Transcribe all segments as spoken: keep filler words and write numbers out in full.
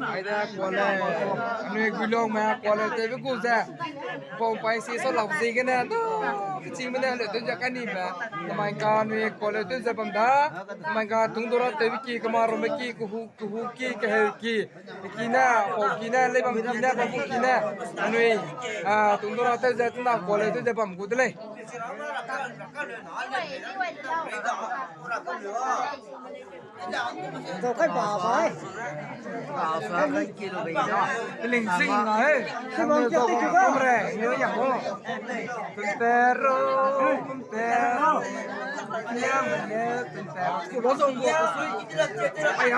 Aide kuale, anui Guilongme kuale tewbe gu ze, pau pai si sa lak ziegene, na, kechîngme ne le tew ze kanime, namai ka anui kuale tew ze bam da, namai ka tungdura tewbe ki, kema rumbe ki, kehu, kehu ki, keheu ki, ki ne, pau ki ne, leibam ki ne, bambu ki ne, anui, a, tungdura tew ze, tena kuale tew ze bam gu de lei. Zau kai ba bai. Ling sing na he. Kai bang kia te ki ba. Re, yo ya mo. Tuntero, tuntero. Niam ne tuntero. Ku lo zong go ku sui. Ai ya,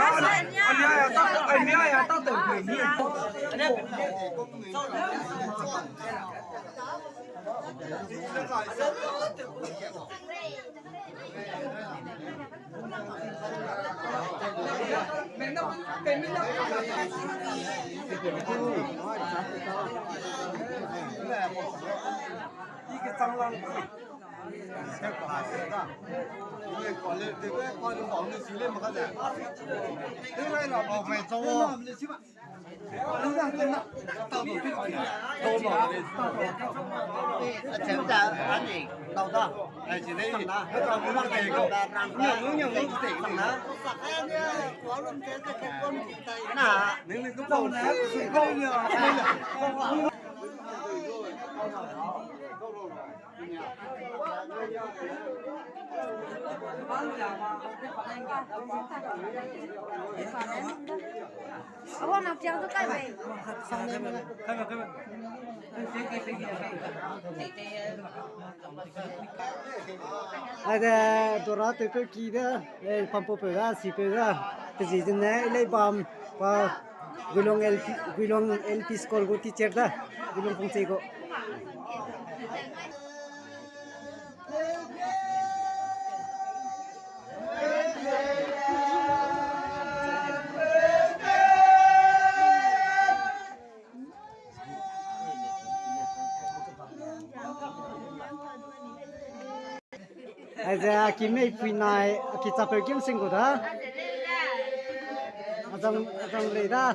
ai ya ya ta, ai ya ya ta te ni. Aide, dora tewpeu ki de, eh, pampau peu da, sipeu da, pezi zene, ilei bam, pa, Guilong L P, Guilong L P School gu teacher da, Guilong Pungchei gu. Aize, a ki mei pui nai, a ki chapeu kim sing gu da. Azang, azang rei da.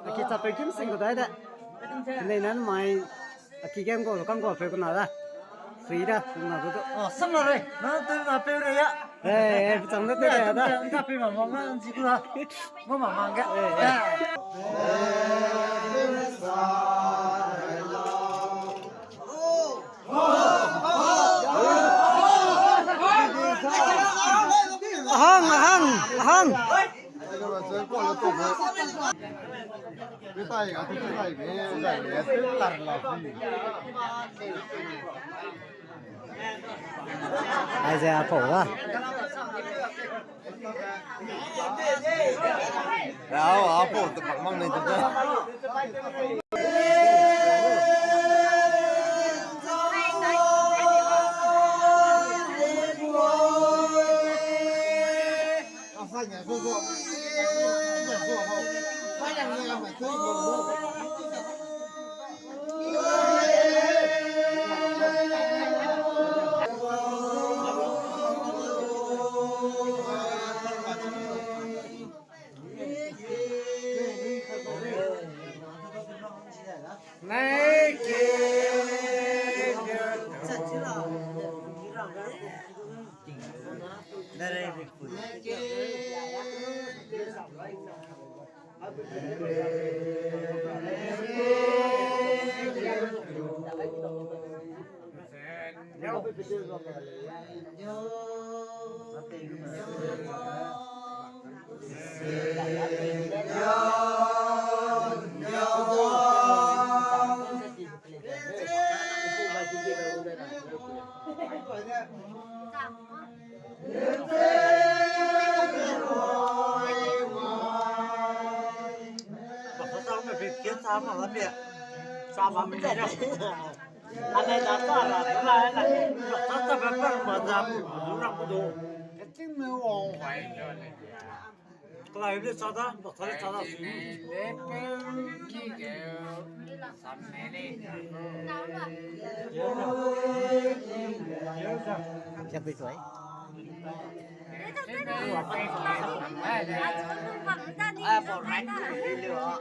A ki chapeu kim sing gu da de. Nei nan mai, a ki gen go, kang go peu kuna da. Sui da, kuna du du. Oh, sang la rei. Na te na peu rei ya. Eh, eh, chang da te ya da. Na peu ma mong na ji ku da. Mo ma mang ge. Eh, eh. Ahang, ahang, ahang. Aize a pau da. Rau, a pau te pak mang nei te.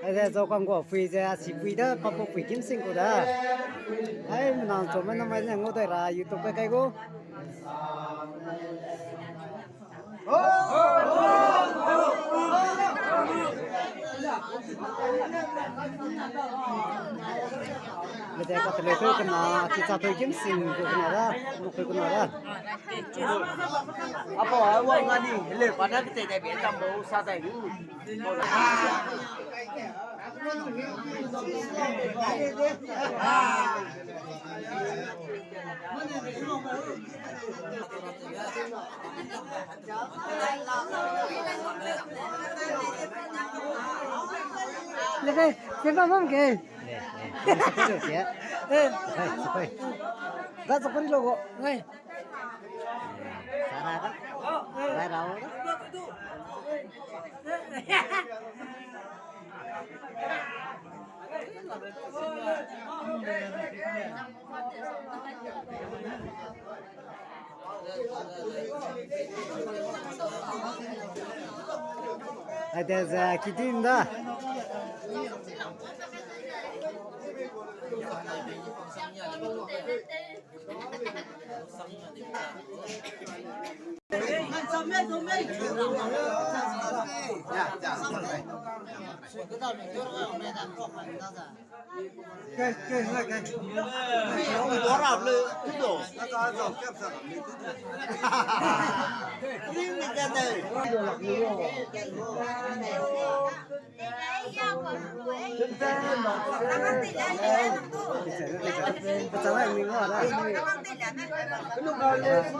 Ede, zau kang gua pui ze, a si pui da, papu pui gim sing gu da. Ai, menang chome namai ne ngau dai ra, YouTube kai kai gu. Mede ka tele peu kena, ki cha peu gim sing gu kena da, nuk peu kena da. Apo, a wang ngani, hele, pa na kete de be tam bo sa dai. Lekai, ke ba bam ke. Eh, eh. Eh. Ga chakuri logo. Ngai. Sara da. Rai rau da. Ade ze kidim da.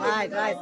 Right, right.